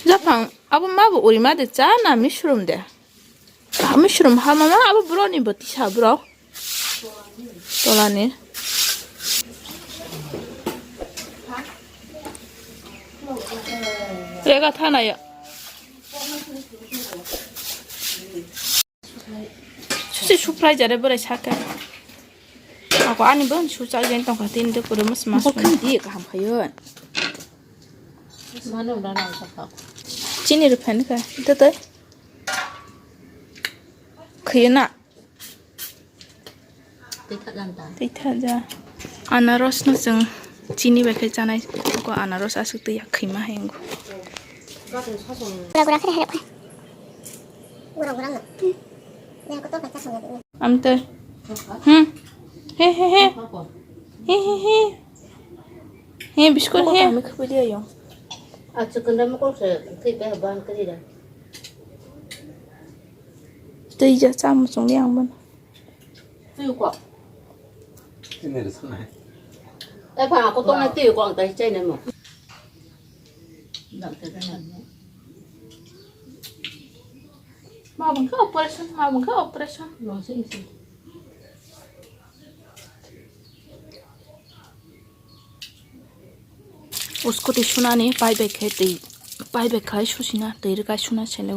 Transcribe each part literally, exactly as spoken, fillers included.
Japhang, abo ma bo uri ma de cha na misrum de. Ah, misrum ha mama abo bro ni bo tisa bro. Tolani. Rega thana ya. Susi suprai jare borai saka. Ako ani bon su chak jen tongkha tin de pura mas mas. Bokhan di kaham khayo. Mano udah nang saka. Chini ruphan ka. Ito to. Khayo na. Twi thajak ta. Twi thajak. Anaros no chwng chini bai khe chanai. Ko anaros aswk twi yak khima hai wngo. Gura gura khe hai rok. Gura gura no. Yang kotor kacang ya. Amte. Hmm. He he he. He he he. He biskut he. Kami khapui dia yo. Achu kanda mokol se twi ba ban kari da. Twi ja cham song yang ban. Twi ko. Ini resana. Eh pa, aku tong na twi ko ang tai chai na mo. Dak te na mo. Ma bang ka operation, ma bang ka operation. Lo se isi. Uskoti sunani pai bai khai twi, pai bai khai susina twi rwkai suna sele.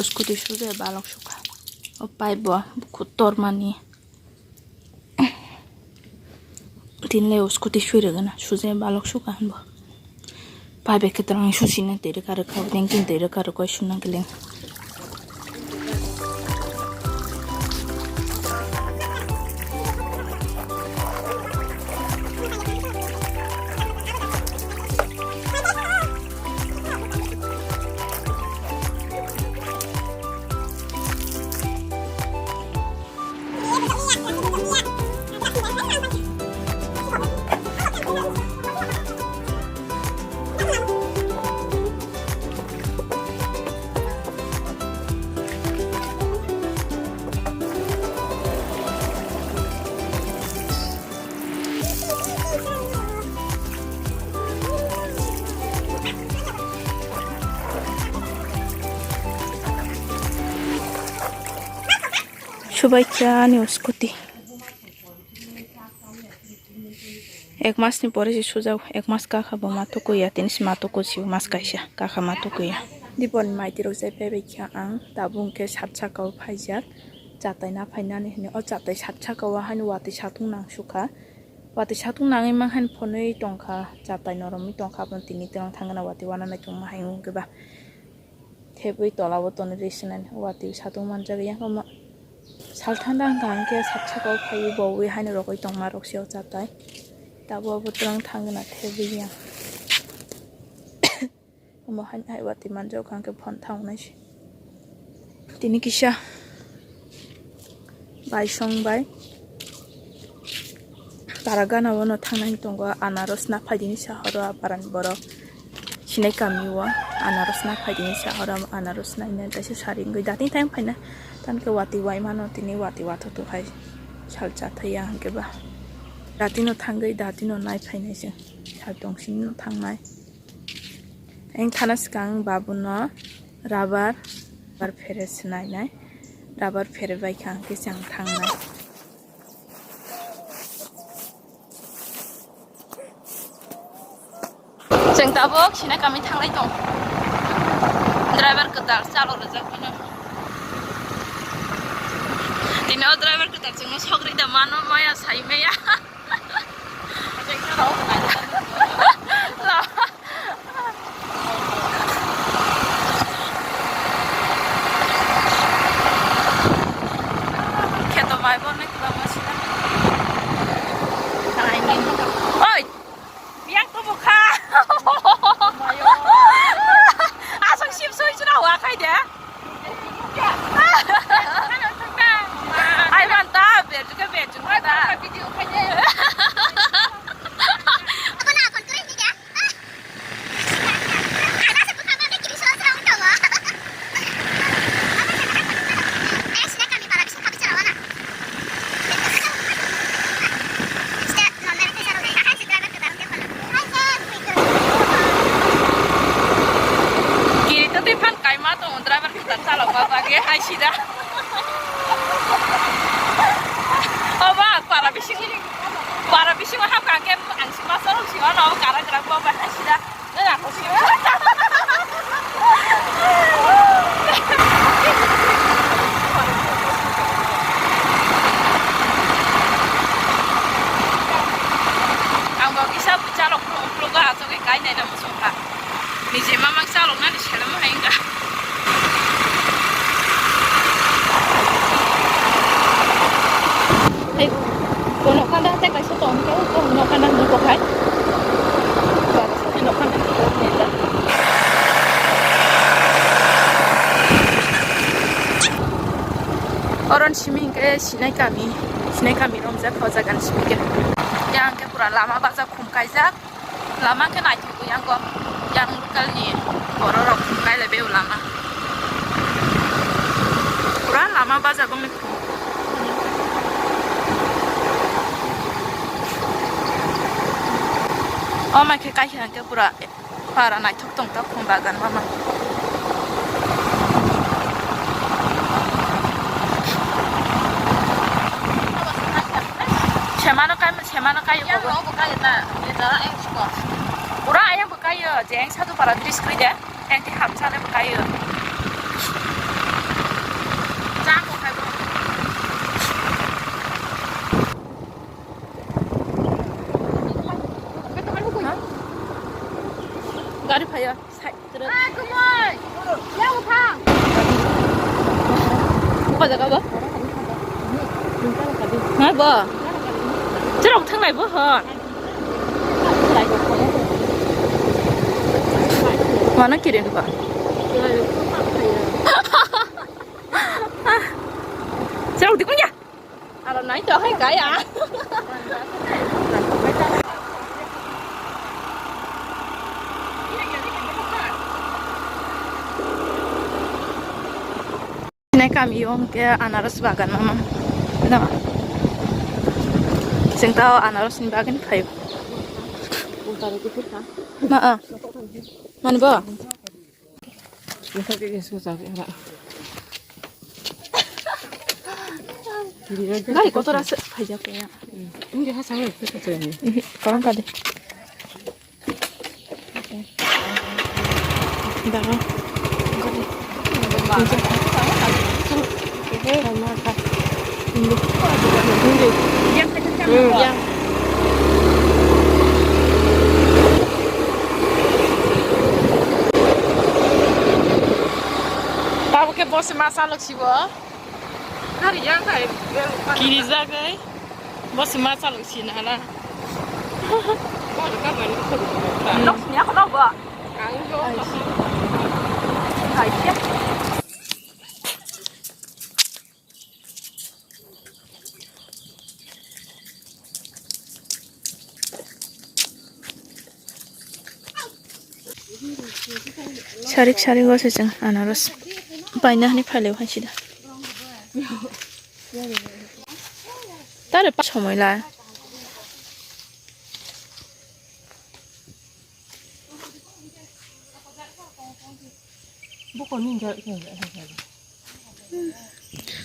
Uskoti suje balok sukha. O pai bo kutor mani. Tinle uskoti sui rwgana suje balok sukha hanbo. Pai bai khe twrwng susina twi rwka rwka, tengkin twi rwka rwkoi suna gleng. Subaikha ani scooty. Ek mas ni pore se sujak, ek mas kakha bo ma tukuya, tini se ma tuku sio, mas kaisa kakha ma tukuya. Dipol ni maiti rok jai phaibai kha ang, tabuk hwnkhe sat saka o phaijak, chatai na phainani hinwi. O chatai sat saka o haino watwi satung nang sukha, watwi satung nangwi mankhani phonwi tongkha, chatai noromwi tongkha, abono tini twlang thangna watwi wana naitongma hai wngkhe ba. Thebwi tola o tonwi rwi swnani watwi satung manjak yang khe ma. Salthanda wngkha hwnkhe sat saka o phaiwi bowi haino rogwi tongma rok se o chatai. Tabuk abo twlang thangna thebwi yang. Omo haino hai watwi manjak kha hwnkhe phone thangnai se. Tini kisa baisong bai. Para gana o no thangnai tongo, anaros na phaidini sahoro aparani borok sinai kami o, anaros na phaidini sahoro anaros naina kaisa sari wngwi dating tang phaina tamkhe watwi wai mano tini watwi wathoto hai sal chathai ya hwnkhe ba datino thangwi datino nai phainai se sal tongsini no thangnai. Ang thana swkang babuno rubber, rubber phere swnainai. Rubber phere bai kha hwnkhe chwng thangnai. Chwng tabuk sina kami thanglai tong. Driver kwtal chalo rwjak phano. Tini o driver kwtal chwngno sogri da mano maya sai maya. Kheto mai bo nai kwbangma sina. Oi! Yang to bukha. Asok sim soi chuna wa khai de. Ai man ta ber juke ber juke ta. Hai sida. Oba, para bising, para bising hapkha khe ang si masa rok si ono kara kara bo ba hai sida. Ang bo kisa bwchalok phuru ukhulgo achugwi kainai na muchungkha. Niji mamang chaloknani seleng hai wngkha. Hai, bo nokha da tei kaisa tong khe, bo nokha da ni kokhai. Nokha da ni kokhai da. Oron simi hingke sinai kami, sinai kami romjak o jaga ni simi hingke. Yang hingke pura lama bajak khum kaijak. Lama khe naithok yang go, yang local ni borok rok khailai bai o lama. Pura lama bajak o mikhu. O mai khe kaisa hwnkhe pura para naithok tong tok khum bagan mama. Semano kai, semano kai ko. Pura ayang bwkhaio, jeng sadu para tris kwrwi de, engti hamsane bwkhaio. Chamo khai bo. Ha? Gari phaio, sai, tero. Hai, kumoi. Yang thang. Buka jaga ba? Hai, ba. Jerok thanglai bo, ha. Mana kirim ba? Serok di kunya. Aro nai to hai kaya. Nai kami o hwnkhe anaros bagan mama. No. Chwng tao anaros ni bagwi phaio. Ma, ah. Mani bo? Gari kotor ase phaijak ya. Ini dia sangat itu tuh ini. Korang tadi. Daga. Tabo khe boss ma salok sibo. Kirijagwi. Boss ma salok sina hala. Nok sini aku nok ba. Ang jo. Hai ya. Sarik sarik o se chwng anaros paina hwnwi phailio hai sida. Tare pa somoi la.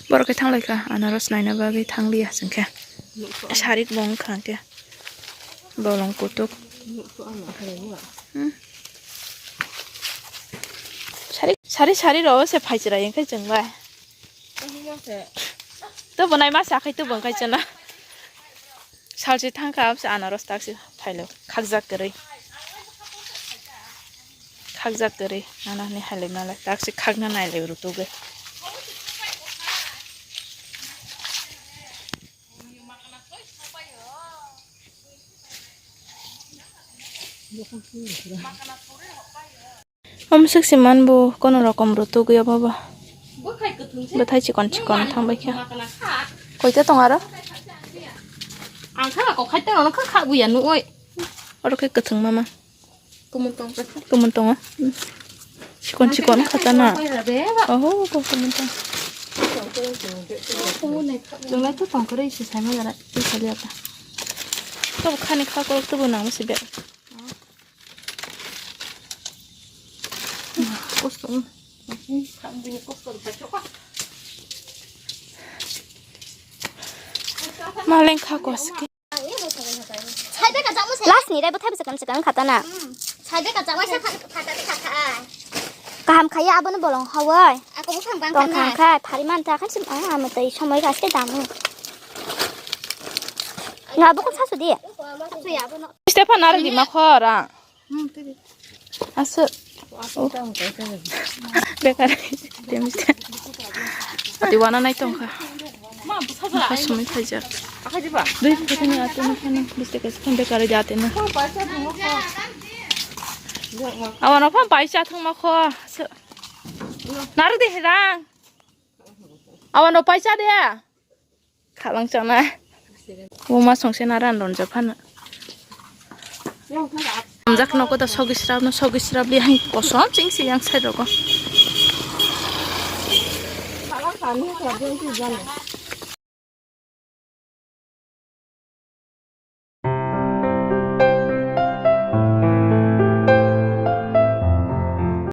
Borok khe thanglaikha anaros naina bagwi thangliya chwngkhe. Sarik bo wngkha hwnkhe bolong kutuk. Hmm. Sari sari sari rw se phai chwrai hwnkhe chwng bai. Tobo nai masa akhai tobo wngkhai chana. Salchi thangkha abse anaros taksi phailo khakjak kwrwi. Khakjak kwrwi nana hwnwi hailai malai taksi khakna nailai rw tugwi. Omo swk se man bo kono rokom rw tugwi obo bo. Bwthai chikon chikon thang bai kha. Koita tong aro? Ang kha kok khai tong ang kha kha buya nu oi. Oro khe kwthwng mama. Kumun tong kha. Kumun tongo. Chikon chikon kha ta na. Oho ko kumun tong. Chwng lai to tong kwrwi se sai ma jara. Twi sali ata. Tobo khani kha ko tobo nang se be. Kosto. Bini kosto bai chokha. Maleng kha koske. Last ni rai bo thaibi sakang sakang khatana. Sai beka chawai sa pha-, phatari kha kha ai. Kaham khaiya abono bolong hawai. Ako bwsang bang tong kha thang nai. Khai phari man ta khan sim ang ama tei somoi ga se damu. Na bo ko sasu di. Sasu ya abono. Stefan ar di ma khora. Hmm, tiri. Asu. Bekar. Demis. Ati wana nai tong kha. Kha sumui khaijak. Dui phaitani atini phano biste kaisa phano bekar jatini. Awano phano paisa thangma kho. Narwk de hirang. Awano paisa de. Khalang chana. Uma songse naran ronjak phano. Hamjak nogo da sogwi srap no, sogwi srap di hai kosom ching si yang side rogo.